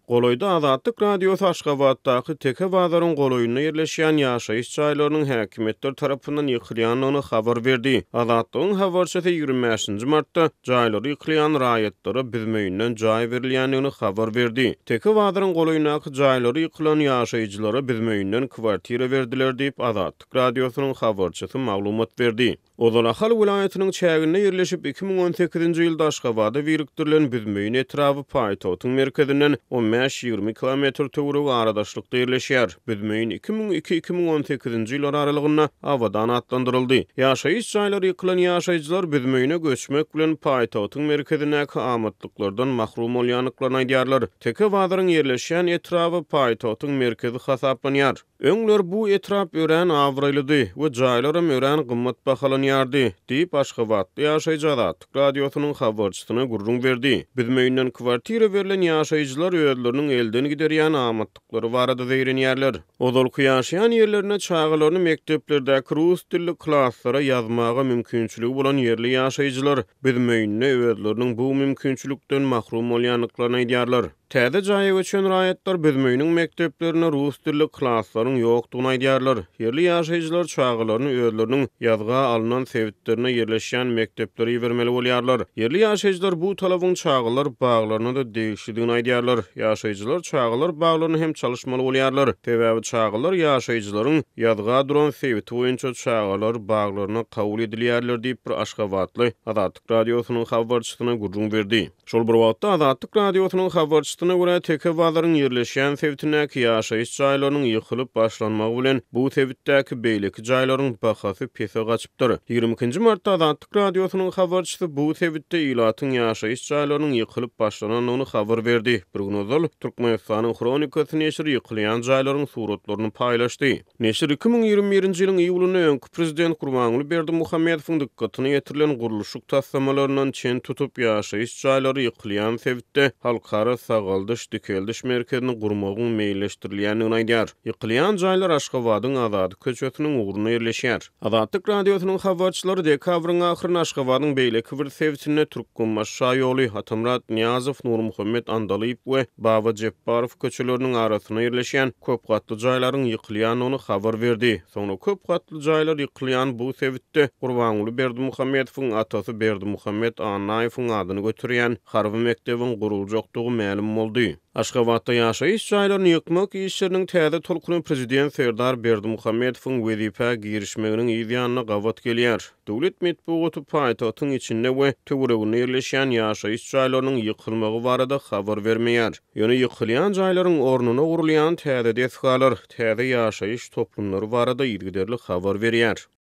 Golaýda Azatlyk Radiosy Aşgabatdaky Teke bazaryň golaýynda ýerleşýän ýaşaýyş jaýlarynyň häkimiýetler tarapyndan ýykylýandygyny habar berdi. Azatlygyň habarçysy 25-nji martda jaýlary ýykylýan raýatlara Büzmeýinden jaý berilýändigini habar berdi. Teke bazaryň golaýyndaky jaýlary ýykylan ýaşaýjylara Büzmeýinden kwartira berdiler diýip, Azatlyk Radiosynyň habarçysy maglumat berdi. Ozal Ahal welaýatynyň çäginde ýerleşip, 2018-nji ýylda Aşgabada birikdirilen Büzmeýin etraby paýtagtyň merkezinden on bäş-ýigrimi kilometr töweregi aradaşlykda ýerleşýär. Büzmeýin 2002, 2018-nji ýyllar aralygynda Abadan atlandyryldy. Ýaşaýyş jaýlary ýykylan ýaşaýjylar Büzmeýine göçmek bilen paýtagtyň merkezindäki amatlyklardan mahrum bolýandyklaryny aýdýarlar. Teke bazaryň ýerleşýän etraby paýtagtyň merkezi hasaplanýar. Öňler bu etrap örän abraýlydy we jaýlaram örän gymmat bahalanýardy, diýip, aşgabatly ýaşaýjy Azatlyk Radiosynyň habarçysyna gürrüň berdi. Büzmeýinden kwartira berlen ýaşaýjylar özleriniň elden giderýän amatlyklary barada zeýrenýärler. Ozalky ýaşaýan ýerlerinde çagalaryny mekdeplerdäki rus dilli klaslara ýazmaga mümkinçiligi bolan ýerli ýaşaýjylar Büzmeýinde özleriniň bu mümkinçilikden mahrum bolýandyklaryny aýdýarlar. Täze jaýa göçen raýatlar Büzmeýiniň mekdeplerinde rus dilli klaslaryň ýokdugyny aýdýarlar. Ýerli ýaşaýjylar çagalaryny özleriniň ýazga alnan sebitlerinde ýerleşýän mekdeplere ibermeli bolýarlar. Ýerli ýaşaýjylar bu talabyň çagalar baglaryna-da degişlidigini aýdýarlar. Ýaşaýjylar çagalar baglaryny hem çalyşmaly bolýarlar. Sebäbi çagalar ýaşaýjylaryň ýazga duran sebiti boýunça çagalar baglaryna kabul edilýärler diýip, bir aşgabatly Azatlyk Radiosynyň habarçysyna gürrüň berdi. Şol bir wagtda, Azatlyk Radiosynyň habarçysyna görä, Teke bazaryň ýerleşýän sebitindäki ýaşaýyş jaýlarynyň ýykylyp başlanmagy bilen, bu sebitdäki beýleki jaýlaryň bahasy pese gaçypdyr. 22 nji martda Azatlyk Radiosynyň habarçysy bu sebitde ilatyň ýaşaýyş jaýlarynyň ýykylyp başlanandygyny habar berdi. Bir gün ozal, Türkmenistanyň Hronikasy neşiri ýykylýan jaýlaryň suratlaryny paýlaşdy. Neşir 2021-nji ýylyň iýulynda öňki prezident Gurbanguly Berdimuhamedowyň dykgatyna ýetirilen gurluşyk taslamalaryndan çen tutup, ýaşaýyş jaýlary ýykylýan sebitde Halkara sagaldyş-dikeldiş merkezini gurmagyň meýilleşdirilýändigini aýdýar. Ýykylýan jaýlar Aşgabadyň Azady köçesiniň ugrunda ýerleşýär. Azatlyk Radiosynyň habarçylary dekabryň ahyrynda Aşgabadyň beýleki bir sebitinde Türkmenbaşy şaýoly, Atamyrat Nyýazow, Nurmuhammet Andalyp we Baba Jepbarow köçeleriniň arasynda ýerleşýän köp gatly jaýlaryň ýykylýandygyny habar berdi. Soňra köp gatly jaýlar ýykylýan bu sebitde Gurbanguly Berdimuhamedowyň atasy Berdimuhamet Annaýewiň adyny göterýän harby mekdebiň guruljakdygy mälim boldy. Aşgabatda ýaşaýyş jaýlaryny ýykmak işleriniň täze tolkuny prezident Serdar Berdimuhamedowyň wezipä girişmeginiň yz ýanyna gabat gelýär. Döwlet metbugaty paýtagtyň içinde we töwereginde ýerleşýän ýaşaýyş jaýlarynyň ýykylmagy barada habar bermeýär. Ýöne ýykylýan jaýlaryň ornuna gurulýan täze desgalar, täze ýaşaýyş toplumlary barada yzygiderli habar berýär.